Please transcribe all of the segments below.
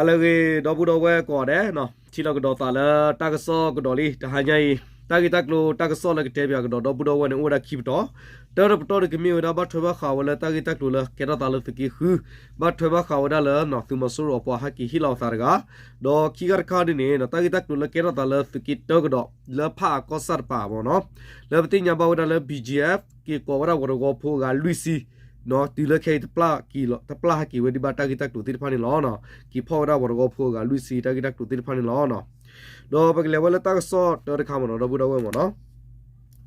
ဟါလၢအဂ့ၤ ဒီပုၢ်ဒီဝဲၢ်ကိးဂၤဒဲး, ထံၣ်လိာ်ကဒီးသးလၢတၢ်ကစီၣ်ကဒီးလံ တဟါညါအံၤ, တၢ်ဂ့ၢ်တၢ်ကျိၤတၢ်ကစီၣ်လၢကတဲပၠးကဒီးဒီပုၢ်ဒီဝဲၢ်န့ၣ် အိၣ်ဝဲဒၣ်ခံပတီၢ်, တၢတပတီၢ်န့ၣ်ကမ့ၢ်ဝဲဒၣ် ဘၣ်ထွဲဘၣ်ဃးဝဲလၢတၢ်ဂ့ၢ်တၢ်ကျိၤလၢကဲထီၣ်သးလၢသုးက့ဃု, ဘၣ်ထွဲဘၣ်ဃးဝဲဒၣ်လၢ သုးမီၤစိရိၤအပှၤဟဲက့ၤဟ့ၣ်လီၤအသးတဂၤ, ဒီးခံခါတခါဒ်န့ၣ် တၢ်ဂ့ၢ်တၢ်ကျိၤလၢကဲထီၣ်သးလၢသုးက့တၢကဒီး လၢဖးအကီၢ်ဆၣ်တပၤမ့ၢ်နီၤ, လၢပသ့ၣ်ညါဘၣ်ဝဲဒၣ်လၢ ဘီၣ်ကၠံၣ်အ့ၣ် က့ၤကိးဝဲဒၣ်ပှၤတဝၢဖိအဂၤလွံၢ်ဆံ တုၤလၢခဲအံၤ တပျၢ်ဟဲက့ၤဝဲဒံးဘၣ်တၢ်ဂ့ၢ်တၢ်ကျိၤသ့ၣ်တဖၣ်န့ၣ်လီၤ. က့ၤဖီၣ်ဝဲဒၣ်ပှၤတဝၢဖိအဂၤလွံၢ်ဆံတၢ်ဂ့ၢ်တၢ်ကျိၤသ့ၣ်တဖၣ်န့ၣ်လီၤ. ဒီးပကလဲၤဝဲလၢတၢ်ကစီၣ်တၢတခါမ့ၢ်နီၤ ဒီပုၢ်ဒီဝဲၢ်မ့ၢ်နီၤ,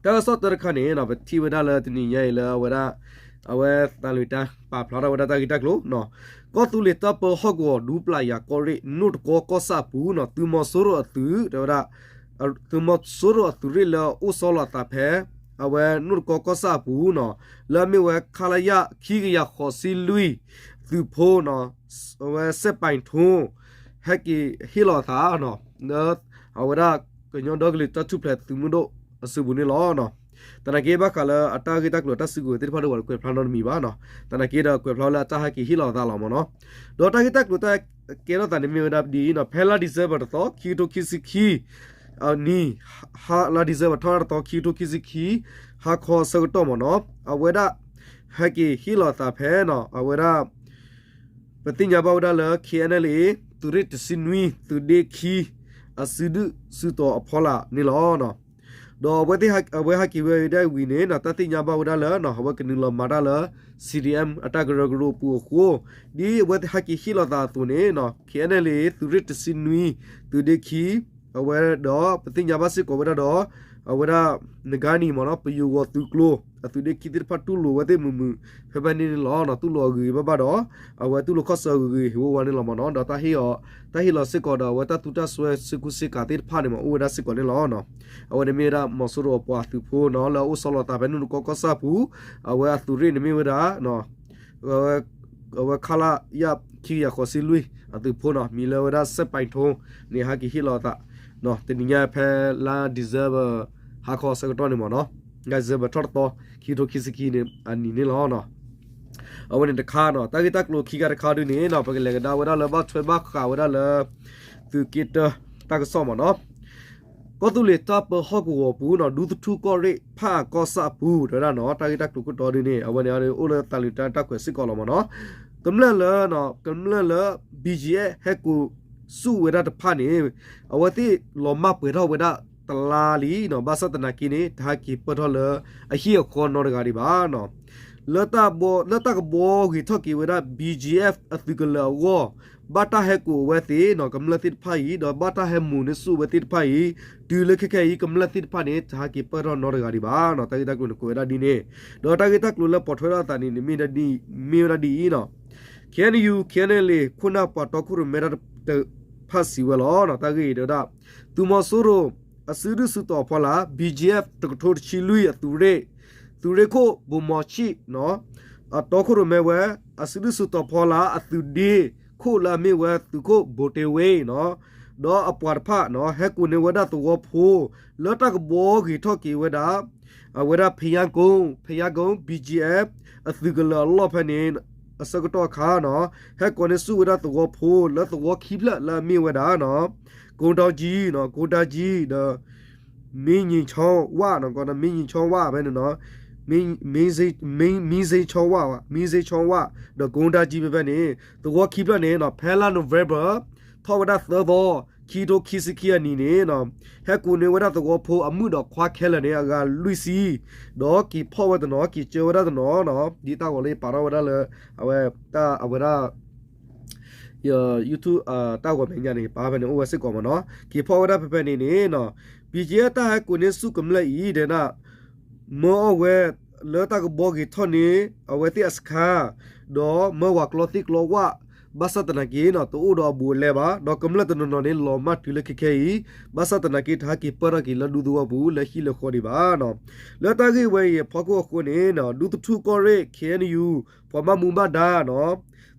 တၢ်ကစီၣ်တၢတခါန့ၣ် ပထံၣ်ဝဲဒၣ်လၢတနံၤညါအံၤလၢအဝဲဒၣ် အဝဲသးလွံၢ်တၢ်ပာ်ဖျါထီၣ်ဝဲဒၣ်တၢ်ဂ့ၢ်တၢ်ကျိၤ, ကီၢ်သူလ့ၤတၢ်ပၢဟီၣ်ကဝီၤဒူပျာ်ယၤကီၢ်ရ့ၣ် နိၣ်တကီကီၢ်ဆၣ်အပူၤနီၤ သုးမီၤစိရိၤအသုး တဲဝဲဒၣ် သုးမီၤစိရိၤအသုးရ့ၣ်လၢအအိၣ်ဆီလီၤအသးဖဲ အဝဲနိၣ်တကီကီၢ်ဆၣ်အပူၤနီၤ လၢအမ့ၢ်ဝဲ ခလရ ခံကယၤဃိးဆံလွံၢ် သုးဖိနီၤ အဝဲ စဲးပၢၣ်ထိ ဟဲက့ၤဟ့ၣ်လီၤအသးနီၤ လၢ အဝဲဒၣ်ကညီဒီကလုာ်တၢ်ထူၣ်ဖျဲးသုးမုၢ်ဒိၣ်အစုပူၤန့ၣ်လီၤ. သနာ်က့ဘၣ်ဃးလၢအတၢ်ဂ့ၢ်တၢ်ကျိၤတၢ်စုကဝဲၤသ့ၣ်တဖၣ်ဒီး ပှၤတကွဲးဖျါနီတမံၤဘၣ်နီၤ, သနာ်က့ဒီးကွဲးဖျါလၢအတၢ်ဟဲက့ၤဟ့ၣ်လီၤအသးလီၤမ့ၢ်နီၤ, ဒီးတၢ်ဂ့ၢ်တၢ်ကျိၤတၢ်ကဲထီၣ်သးန့ၣ်မ့ၢ်ဝဲဒၣ်ဒ်အံၤနီၤ ဖဲလါ December တသီ ခံကထိခံဆံခံ အနံၤ လါ December ထီၣ်တသီ ခံကထိခံဆံခံ ဟါခီအဆၢကတီၢ်မ့ၢ်နီၤ အဝဲဒၣ် ဟဲက့ၤဟ့ၣ်လီၤအသးဖဲနီၤ အဝဲဒၣ် ပသ့ၣ်ညါဘၣ်ဝဲဒၣ်လၢ ခ့ၣ်အဲၣ်အၣ်လ်အ့ၣ် သုးရ့ၣ်တဆံနွံ သုးဒ့ခံ အစုဒုၣ်စုတီၤအဖီလာ်န့ၣ်လီၤ. ဒီးအဝဲဟဲက့ၤဝဲဒၣ်ဝံၤန့ၣ် တၢ်သ့ၣ်ညါဘၣ်ဝဲဒၣ်လၢ အဝဲကနုာ်လီၤမၤတၢ်လၢ CDM အတၢ်ကရၢကရိအပူၤအဃိ ဒ်အဝဲသ့ၣ်ဟဲက့ၤဟ့ၣ်လီၤသးအသိးန့ၣ် ခ့ၣ်အဲၣ်အၣ်လ်အ့ၣ် သုးရ့ၣ်တဆံနွံ သုးဒ့ခံ အဝဲဒီး ပသ့ၣ်ညါဘၣ်စ့ၢ်ကီးဝဲဒၣ်ဒီး အဝဲဒၣ် နဂါနံၤမ့ၢ်နီၤ ပယိၤဂီၤသုးကျိၤ အသုးဒ့ခံသ့ၣ်တဖၣ်တူၢ်လိာ်ဝဲသ့ၣ်မုာ်မုာ် ဖဲဖဲန့ၣ်န့ၣ်လီၤ. တူၢ်လိာ်အဂ့ၤဂ့ၤဘၣ်ဘၣ်ဒီး အဝဲတူၢ်လိာ်ခီၣ်ဆၢအဂ့ၤဂ့ၤဟ့ၣ်ဝဲဝါန့ၣ်လီၤမ့ၢ်နီၤ ဒီးတၢ်ဟ့ၣ်အီၤ တၢ်ဟ့ၣ်လီၤစ့ၢ်ကီးဒီး အဝဲတၢ်သူတၢ်စွဲစ့ကူစ့ကၤသ့ၣ်တဖၣ်န့ၣ်မ့ၢ် အိၣ်ဝဲဒၣ်စ့ၢ်ကီးန့ၣ်လီၤ. အဝဲန့ၣ်မ့ၢ်ဝဲဒၣ်မီၤစိရိၤအပှၤသုးဖိနီၤ လၢအအိၣ်ဆီလီၤသးဖဲနိၣ်တကီကီၢ်ဆၣ်ပူၤ အဝဲအသုးရ့ၣ်န့ၣ်မ့ၢ်ဝဲဒၣ် အဝဲ ခလရ ခံကယၤဃိးဆံလွံၢ် အသုးဖိနီၤ မံၤလၢဝဲဒၣ် စဲးပၢၣ်ထိ န့ၣ်ဟဲက့ၤဟ့ၣ်လီၤအသး တနံၤညါဖဲလါ December ဟါခီအဆၢကတီၢ်န့ၣ်မ့ၢ်နီၤ December ထီၣ်တသီ ခံကထိခံဆံခံန့ၣ်အနံၤန့ၣ်လီၤ. အဝဲန့ၣ်တခါနီၤ တၢ်ဂ့ၢ်တၢ်ကျိၤခံခါတခါဒ်န့ၣ်နီၤ ပကလဲၤကဒါဝဲဒၣ်လၢဘၣ်ထွဲဘၣ်ဃးဝဲဒၣ်လၢ သုးက့တၢ တၢ်ကစီၣ်မ့ၢ်နီၤ ကီၢ်သူလ့ၤတၢ်ပၢဟီၣ်ကဝီၤပူၤနီၤ ဒူသထူၣ်ကီၢ်ရ့ၣ် ဖးအကီၢ်ဆၣ်အပူၤ တဲဝဲဒၣ်နီၤ တၢ်ဂ့ၢ်တၢ်ကျိၤခိၣ်တီဒ်န့ၣ် အဝဲန့ၣ်အိၣ်လၢသးလံာ်တၢ်ကွဲးစ့ၢ်ကီးလီၤမ့ၢ်နီၤ ကမျၢၢ်လၢ ကမျၢၢ်လၢ ဘီၣ်ကၠံၣ်အ့ၣ် ဟဲကိးဆူၣ်ဝဲဒၣ်တဖၣ်န့ၣ် အဝဲသ့ၣ်လီၤမၢ်ပှဲၤထီၣ်ဝဲဒၣ်တလါလံနီၤ ဘၣ်ဆၣ်သနာ်က့န့ၣ် တဟဲက့ၤပၢၢ်ထီၣ်လၢအဟံၣ်အဃီနီတဂၤဒံးဘၣ်နီၤ လၢတၢ်ကဘှီဂ့ၤထီၣ်က့ၤဝဲဒၣ် ဘီၣ်ကၠံၣ်အ့ၣ် အသုးကလၢၤအဂီၢ် ဘၣ်တၢ်ဟဲကိးအဝဲသ့ၣ်နီၤ ကမျၢၢ်သ့ၣ်တဖၣ်အံၤ ဒီးဘၣ်တၢ်ဟဲမူးန့ၢ်ဆူၣ်အဝဲသ့ၣ်တဖၣ်အံၤ တုၤလၢခဲခဲအံၤ ကမျၢၢ်သ့ၣ်တဖၣ်န့ၣ် တဟဲက့ၤပၢၢ်ထီၣ်နီတဂၤဒံးဘၣ်နီၤ တၢ်ဂ့ၢ်တၢ်ကျိၤန့ၣ်ကွဲးဝဲဒၣ်ဒ်န့ၣ် ဒီးတၢ်ဂ့ၢ်တၢ်ကျိၤလၢပိာ်ထွဲထီၣ်အသးန့ၣ်န့ၣ် မ့ၢ်ဝဲဒၣ်ဒ်အံၤနီၤ KNU KNLA ခိၣ်နၢ်ပှၤတီခိၣ်ရိၣ်မဲတဖၣ်စံးဝဲလီၤ တၢ်ဂ့ၢ်အံၤတဲဝဲဒၣ် သုးမီၤစိရိၤ အစုဒုၣ်စုတီၤဖီလာ် ဘီၣ်ကၠံၣ်အ့ၣ် တကထိတဆံလွံၢ် အသုးရ့ၣ် သုးရ့ၣ်ခိၣ် ဘိၣ်မီၤဆံၣ် အတီခိၣ်ရိၣ်မဲဝဲ အစုဒုၣ်စုတီၤဖီလာ် အသုးဒ့ခိၣ်လၢအမ့ၢ်ဝဲ သုးခိၣ်ဘိၣ်တ့ဝ့နီၤ ဒီးအပှၤတဖၣ်နီၤ ဟဲကိးန့ၢ်ဝဲဒၣ်သဝီဖိ လၢတၢ်ကဘှီဂ့ၤထီၣ်က့ၤဝဲဒၣ် အဝဲဒၣ် ဖယါကိ ဖယါကိ ဘီၣ်ကၠံၣ်အ့ၣ် အသုးကလၢၤအလီၢ်ဖဲန့ၣ် အဆၢကတီၢ်အခါနီၤ ဟဲကိးန့ၢ်ဆူၣ်ဝဲဒၣ်သဝီဖိ လၢသဝီခံဖျၢၣ်လၢအမ့ၢ်ဝဲဒၣ်နီၤ ကိဒါကၠံနီၤ ကိဒါကၠံ ဒီး မ့ၢ်ယ့ၤဆီဝၣ်နီၤ မ့ၢ်ယ့ၤဆီဝၣ်ဖဲန့ၣ်နီၤ မ့ၢ်စ့ဆီဝၣ် မ့ၢ်စ့ဆီဝၣ် ဒီးကိဒါကၠံဖဲဖဲန့ၣ် သဝီခံဖျၢၣ်န့ၣ်နီၤ ဖဲလါ November ထီၣ်ဝဲဒၣ်သၢသီ ခံကထိခံဆံခံအနံၤန့ၣ်နီၤ ဟဲကိးန့ၢ်ဝဲဒၣ်သဝီဖိအမုၣ်ဒီးခွါခဲလၢာ်န့ၣ် အဂၤလွံၢ်ဆံ ဒီးက့ၤဖီၣ်ဝဲတနီၤ က့ၤကၢဝဲဒၣ်တနီၤနီၤ ဒ်တၢ်ဂီၤလၢယပာ်ထီၣ်ဝဲဒၣ်လၢ အဝဲ တၢ်အဝဲဒၣ် YouTube တၢ်ဂီၤမဲာ်ညါန့ၣ် ပာ်ဖဲန့ၣ်အိၣ်ဝဲစ့ၢ်ကီးမ့ၢ်နီၤ က့ၤဖီၣ်ဝဲဒၣ်ဖဲဖဲန့ၣ်န့ၣ်နီၤ ဘီၣ်ကၠံၣ်အ့ၣ် တၢ်ဟဲကိးန့ၢ်ဆူၣ်ကမျၢၢ်အံၤဒဲးဒၣ် မၢအီၣ်ဝဲ လၢတၢ်ကဘှီဂ့ၤထီၣ်န့ၢ် အဝဲသ့ၣ်အစခါ ဒီးမၢဝၤကျီသ့ၣ်ကျီဝၣ် ဘၣ်ဆၣ်သနာ်က့နီၤ တအိၣ်ဒီးအဘူးအလဲဘၣ် ဒီးကမျၢၢ်တနီၤနီၤန့ၣ် လီၤမၢ်တုၤလၢခဲခဲအံၤ ဘၣ်ဆၣ်သနာ်က့ တဟဲက့ၤပၢၢ်ထီၣ်က့ၤလၢဒူသဝီပူၤ လၢဟံၣ်လၢဃီဒံးဘၣ်နီၤ လၢတၢ်ဂ့ၢ်ဝဲအံၤအဖီခိၣ်အဃိန့ၣ် ဒူသထူၣ်ကီၢ်ရ့ၣ် KNU ပှၤဘၣ်မူဘၣ်ဒါနီၤ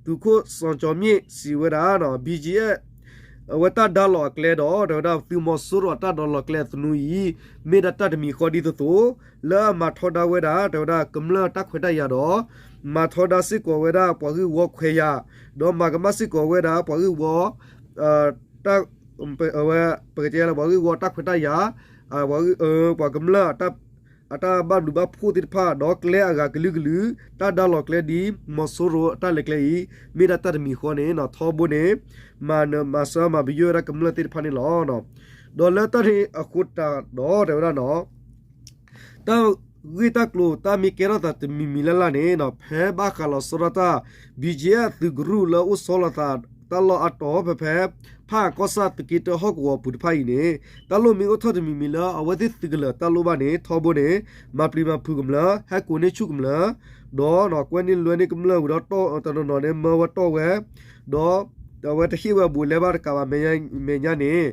သုးခိၣ်စီၤကၠီၤမ့ၣ်စံးဝဲဒၣ်နီၤ ဘီၣ်ကၠံၣ်အ့ၣ် အဝဲတၢ်ဒါလီၤအကျဲဒီး တဲဝဲဒၣ်သုးမီၤစိရိၤအတၢ်ဒါလီၤကျဲအသနူအံၤ မ့ၢ်ဒၣ်တၢ်တမံၤဃီဒ်သိးသိး လၢအမၤထီဒါဝဲဒၣ် တဲဝဲဒၣ်ကမျၢၢ်တၢ်ခွဲးတၢ်ယာ်ဒီး မၤထီဒါစ့ၢ်ကီးဝဲဒၣ်ပှၤဂ့ၢ်ဝီခွဲးယာ် ဒီးမၤကမၣ်စ့ၢ်ကီးဝဲဒၣ်ပှၤဂ့ၢ်ဝီ တၢ် ဝဲ ပကတဲလၢပှၤဂ့ၢ်ဝီတၢ်ခွဲးတၢ်ယာ် ပှၤဂ့ၢ်ပှၤကမျၢၢ် အတၢ်ဘၣ်ဘျုးဘၣ်ဖှိၣ်သ့ၣ်တဖၣ် ဒီးကျဲအဂၤကလုာ်ကလုာ် တၢ်ဒါလီၤကျဲဒ်မီၤစိရိၤအတၢ်လဲၤကျဲအံၤ မ့ၢ်ဒၣ်တၢ်တမံၤဃီန့ၣ် ထီဘိန့ၣ် မၤနၢၤမၤစၢၤမၤပယွဲဝဲဒၣ်ကမျၢၢ်သ့ၣ်တဖၣ်န့ၣ်လီၤ. ဒီးလၢတၢ်န့ၣ်အဃိတးဒီး တဲဝဲဒၣ်နီၤ တၢ်ဂ့ၢ်တၢ်ကျိၤတၢ်မ့ၢ်ကဲထီၣ်သးတမံၤမံၤလၢ်လၢ်န့ၣ် ဖဲဘၣ်ဃးလီၤဆီဒၣ်တၢ် ဘံၣ်ကၠံၣ်အဲၣ် သုးကရူၢ်လၢအိၣ်ဆီလီၤသးတၢ်လီၢ်အါတီၤဖဲဖဲ ဖးကီၢ်ဆၣ်သုးက့တၢဟီၣ်ကဝီၤပူၤတဖၣ်အံၤန့ၣ် တၢ်လိၣ်မ့ၢ်အိၣ်ထီၣ်တမံၤမံၤလၢအဝဲသ့ၣ်သုးကလၢၤတၢ်လိၣ်ဘၣ်န့ၣ် ထီဘိန့ၣ် မၤပျံၤမၤဖုးကမျၢၢ် ဟဲကိးန့ၢ်ဆူၣ်ကမျၢၢ် ဒီးကွဲန့ၢ်လွဲန့ၢ်ကမျၢၢ်ဝံၤဒီးတီၢ်တနီၤနီၤန့ၣ် မၢဝဲတီၢ်ဝဲ ဒီး အဝဲတဟ့ၣ်ဝဲဘူးလဲၤဘၣ်တကးဘၣ်မဲာ်ညါန့ၣ်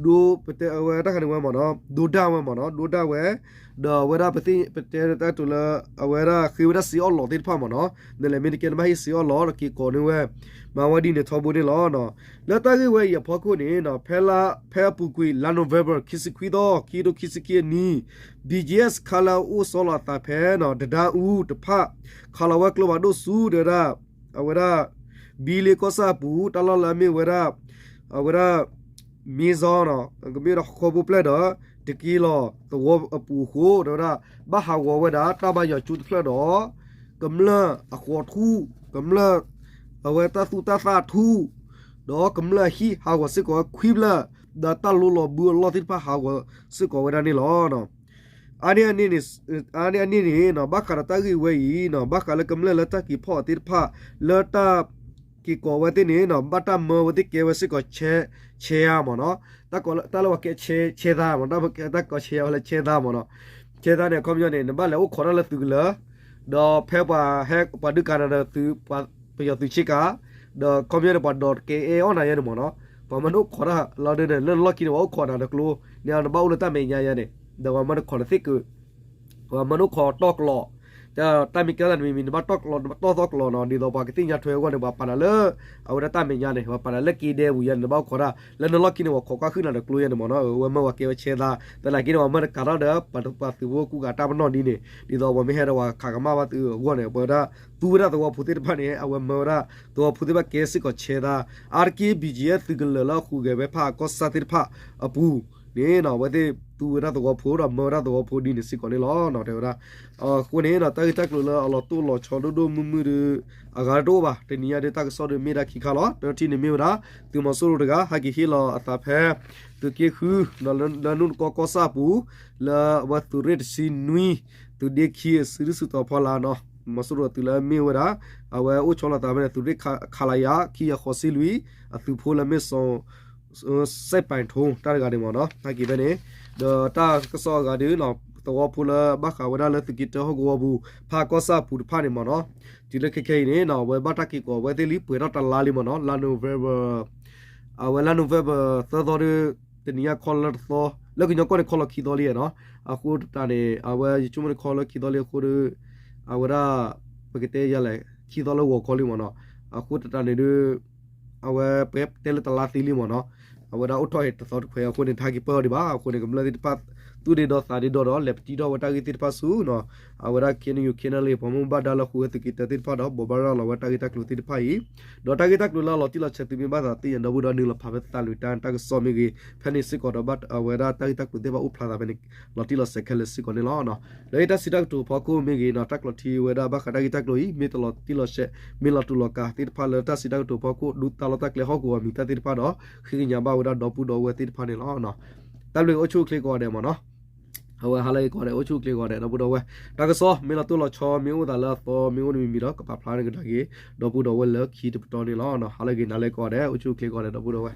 ဒိ ပတဲအဝဲတၢ်ခါန့ၣ်ဝဲမ့ၢ်နီၤ ဒိဒၣ်ဝဲမ့ၢ်နီၤ ဒိဒၣ်ဝဲ ဒီးအဝဲဒၣ်ပသ့ၣ်ပတဲတၢ်တိၤလၢ အဝဲဒၣ်ဃ့ဝဲဒၣ်စ့အီၣ်လီးသ့ၣ်တဖၣ်မ့ၢ်နီၤ နလဲၤမ့ၢ်တကဲနဘၣ်ဟ့ၣ်စ့အီၣ်လီး ဒီးက့ၤကိးန့ၢ်ဝဲ မၤဝဲဒ်န့ၣ်ထီဘိန့ၣ်လီၤ. လၢတၢ်ဂ့ၢ်ဝဲအံၤအဖီခိၣ်န့ၣ် ဖဲလါ ဖဲအပူၤကွံာ် လါ November ခံဆံခွံသီ ခံကထိခံဆံခံအနံၣ် ဘံၣ်ကၠံၣ်အဲၣ် ခးလၢအအိၣ်ဆီလီၤအသးဖဲ တဒါအူတဖၣ် ခးလီၤဝဲကျိဖးဒိၣ်ဆူ တဲဝဲဒၣ် အဝဲဒၣ် ဘံလ့ကီၢ်ဆၣ်အပူၤ တၢ်လီၢ်လၢအမ့ၢ်ဝဲဒၣ် အဝဲဒၣ် မ့ၢ်စီနီၤ ကမ့ၢ်ဒီးဟီၣ်ခိၣ်ဖိပျဲၢ်ဒီး တက့ၢ်လီၤသဝီအပူၤအဃိ တဲဝဲဒၣ် ဘၣ်ဟးဂီၤဝဲဒၣ် တၢ်ဘါယွၤကၠိတဖျၢၣ်ဒီး ကမျၢၢ်အဃီထူၣ် ကမျၢၢ် အဝဲတၢ်သူၣ်တၢ်သၣ်ထူၣ် ဒီးကမျၢၢ်အဟံၣ်ဟးဂီၤစ့ၢ်ကီးဝဲခွံဖျၢၣ် ဒီးတၢ်လိလီၤဘုအလီၢ်သ့ၣ်တဖၣ်ဟးဂီၤစ့ၢ်ကီးဝဲဒၣ်န့ၣ်လီၤ. အါန့ၢ်အန့ၣ်န့ၣ် အါန့ၢ်အန့ၣ်န့ၣ်နီၤ ဘၣ်ဃးဒီးတၢ်ဂ့ၢ်ဝဲအံၤနီၤ ဘၣ်ဃးလၢကမျၢၢ်လၢတၢ်က့ၤဖီၣ်အီၤသ့ၣ်တဖၣ် လၢတၢ်က့ၤကိးဝဲသ့ၣ်န့ၣ်နီၤ ဘၣ်တၢ်မၢဝဲသ့ၣ်ကဲဝဲစ့ၢ်ကီး ဆဲးအါမ့ၢ်နီၤ တၢ်လၢပှၤကဲဆဲးသါမ့ၢ် တၢ်ကီဆဲးအါဝဲလၢဆဲးသါမ့ၢ်နီၤ ဆဲးသါန့ၣ် အခီပညီန့ၣ် နဘၣ်လဲၤအိၣ်ခိးတၢ်လၢသုးကလၢၤ ဒီးဖဲပှၤဟဲ ပှၤဒုးကးနၤဒီးသုး ပယီၤသုးဆ့ကၤ ဒီးခီပညီန့ၣ် ပှၤဒိးတကဲအဲၣ်အီၣ်နၤယဲန့ၣ်မ့ၢ်နီၤ ပှၤမၢနအိၣ်ခိးတၢ်လီၤဒုးန့ၣ် လၢနလီၢ်ခံန့ၣ် ပှၤအိၣ်ခိးနၤတကျိ န့ၣ်နဘၣ်အိၣ်လၢတၢ်မဲာ်ညါယဲန့ၣ် ဒီးပှၤမၢနခိးနသ့ၣ်ကု ပှၤမၢနအိၣ်ခိးတီၢ်ကျိာ် တၢ်မ့ၢ်ကဲလၢနမံၤမံၤ နဘၣ်တီၢ်ကျိာ် နဘၣ်တီၢ်သီကျိာ်နီၤ ဒ်သိးပှၤကသ့ၣ်ညါထွဲအဂီၢ်န့ၣ် ပှၤပာ်နၤလၢ အဝဲဒၣ်တၢ်မဲာ်ညါန့ၣ် ပှၤပာ်နၤလၢက့ဒဲပူၤယဲန့ၣ် နဘၣ်အိၣ်ခိးတၢ် လၢနလီၢ်ခံန့ၣ် ပှၤခိးကွၢ်ဃုာ်နၤတကျိယဲန့ၣ်မ့ၢ်နီၤ အဝဲမၢပှၤကဲဝဲဆဲးသါ သနာ်က့န့ၣ် ပှၤမၢတကးထီၣ်ဒီး ပှၤသုးဖိကူကၤတၢ်ပနီၣ်ဒ်န့ၣ် ဒ်သိးပှၤမ့ၢ်ဟဲဒီးပှၤခးကမၣ်ဘၣ်သုးအဂီၢ်န့ၣ် ပဝဲဒၣ် သူဝဲဒၣ်သဝီဖိသ့ၣ်တဖၣ်န့ၣ် အဝဲမၢဝဲဒၣ် သဝီဖိသ့ၣ်တဖၣ်ကဲစ့ၢ်ကီးဆဲးသါ အါတက့ၢ် ဘံၣ်ကၠံၣ်အဲၣ် သုးကလၢၤလၢအဟူးဂဲၤဝဲဖးကီၢ်ဆၣ်သ့ၣ်တဖၣ်အပူၤန့ၣ်နီၤ အဝဲသ့ၣ်သူဝဲဒၣ်သဝီဖိဒီး မၢဝဲဒၣ်သဝီဖိဒ်န့ၣ်စ့ၢ်ကီးန့ၣ်လီၤ တဲဝဲဒၣ် အဃိန့ၣ်နီၤ တၢ်ဂ့ၢ်တၢ်ကျိၤလၢအလီၤတိၢ်လီၤဆီဒိၣ်ဒိၣ်မုၢ်မုၢ်ဒီး အဂၤတအိၣ်ဘၣ် တနံၤညါဒီးတၢ်ကစီၣ်ဒီးမ့ၢ်ဒၣ်ခံခါလီၤ တထံၣ်န့ၣ်မ့ၢ်ဝဲဒၣ် သုးမီၤစိရိၤတဂၤ ဟဲက့ၤဟ့ၣ်လီၤအသးဖဲ သုးက့ဃု လၢနူၢ်တကီကီၢ်ဆၣ်အပူၤ လၢအဝဲသုးရ့ၣ်တဆံနွံ သုးဒ့ခံအစုဒုၣ်စုတီၤဖီလာ်နီၤ မီၤစိရိၤအသုးလၢမ့ၢ်ဝဲဒၣ် အဝဲအိၣ်ဆီလီၤသးဖဲန့ၣ် သုးရ့ၣ်ခလရ ခံကယၤဃိးဆံလွံၢ် အသုးဖိလၢမ့ၢ်စီၤ စဲးပၣ်ထိ တၢ်တဂၤန့ၣ်မ့ၢ်နီၤ ဟဲက့ၤဖဲန့ၣ် ဒီးတၢ်ကစီၣ်အဂၤဒီး သဝီဖိလၢဘၣ်ဃးဝဲဒၣ်လၢသုးက့တၢဟီၣ်ကဝီၤပူၤ ဖးကီၢ်ဆၣ်အပူၤတဖၣ်န့ၣ်မ့ၢ်နီၤ တုၤလၢခဲခဲအံၤန့ၣ်နီၤ အဝဲဘၣ်တၢ်က့ၤကိးဝဲသ့ၣ်လံ ပှဲၤထီၣ်တလါလံမ့ၢ်နီၤ လါ November အဝဲလါ November သၢသီဒီး တနံၤညါခီလၢတသီ လၢကညီကီၢ်န့ၣ်ခီလီၤခံသီလံနီၤ အဃိသတးန့ၣ် အဝဲယဆိကမိၣ်န့ၣ်ခီလၢခံသီလံအဃိဒီး အဝဲဒၣ် ပကတဲယၤလဲၣ် ခံသီလၢဂီၤခီလံမ့ၢ်နီၤ အဃိသတးန့ၣ်ဒီး အဝဲပတဲလၢတလါသ့လံမ့ၢ်နီၤ အဝဲဒၣ်အိၣ်ထီၣ်ဟဲတသီတခွဲးအဃိန့ၣ် တဟဲက့ၤပၢၢ်အီၤဒံးဘၣ် အဃိန့ၣ် ကမျၢၢ်သ့ၣ်တဖၣ် သူၣ်ဒ့ဒီသးဒ့ဒီဒီး လဲၤပတံထီၣ်ဝဲတၢ်ဂ့ၢ်သ့ၣ်တဖၣ်ဆူနီၤ အဝဲဒၣ် KNU KNLA ပှၤမူဘၣ်ဒါလၢဟူးဂဲၤသုးက့တၢသ့ၣ်တဖၣ်ဒီး ဘိးဘၣ်ရၤလီၤဝဲတၢ်ဂ့ၢ်တၢ်ကျိၤသ့ၣ်တဖၣ်အံၤ ဒီးတၢ်ဂ့ၢ်တၢ်ကျိၤလၢအလီၤတံၢ်လီၤဆဲးသုမ့ၢ်ဘၣ်သးသ့ၣ်ညါဒီပုၢ်ဒီဝဲၢ် နုာ်လီၤဖးဖဲသးလွံၢ်တၢ်တၢ်ကစီၣ်မ့ၢ်ဂ့ၤ ဖဲန့ၣ်စ့ၢ်ကီးဒီး အဝဲဒၣ်တၢ်ဂ့ၢ်တၢ်ကျိၤသ့ၣ်တဖၣ်အိၣ်ဖျါသးဖဲန့ၣ် လီၤတံၢ်လီၤဆဲးခဲလၢာ်စ့ၢ်ကီးန့ၣ်လီၤ. လၢတၢ်စံးတၢ်ကတိၤဖီခိၣ်မ့ၢ်ဂ့ၤနီၤ တၢ်ကျိးထံဝဲဒၣ်ဘၣ်ဃးတၢ်ဂ့ၢ်တၢ်ကျိၤအံၤ မ့ၢ်တလီၤတံၢ်လီၤဆဲး မ့ၢ်လီၤတူာ်လီၤကာ်သ့ၣ်တဖၣ်လၢတၢ်စံးတၢ်ကတိၤဖီခိၣ် ဒူသါလီၤတၢ်ကျဲဟီၣ်ကဝီၤမံၤတၢ်သ့ၣ်တဖၣ်ဒီး ဃ့ကညးဘၣ်ဝဲဒၣ်ဒီပုၢ်ဒီဝဲၢ်သ့ၣ်တဖၣ်န့ၣ်လီၤ. တၢ်ဘျုးအိၣ်ဆူၣ်အိၣ်ချ့ကိးဂၤဒဲးမ့ၢ်နီၤ အဝဲဟါလၢအဂ့ၤကိးဂၤဒဲး အိၣ်ဆူၣ်အိၣ်ချ့ကိးဂၤဒဲး ဒီပုၢ်ဒီဝဲၢ် တၢ်ကစီၣ် မ့ၢ်လီၤတိၢ်လီၤဆီ မ့ၢ်အိၣ်သးလၢအသီ မ့ၢ်အိၣ်တမံၤမံၤဒီး ကပာ်ဖျါန့ၢ်ကဒါက့ၤ ဒီပုၢ်ဒီဝဲၢ်လၢခံတပတီၢ်န့ၣ်လီၤ. ဟါလၢအဂ့ၤ နၤလၢကိးဂၤဒဲး အိၣ်ဆူၣ်အိၣ်ချ့ကိးဂၤဒဲး ဒီပုၢ်ဒီဝဲၢ်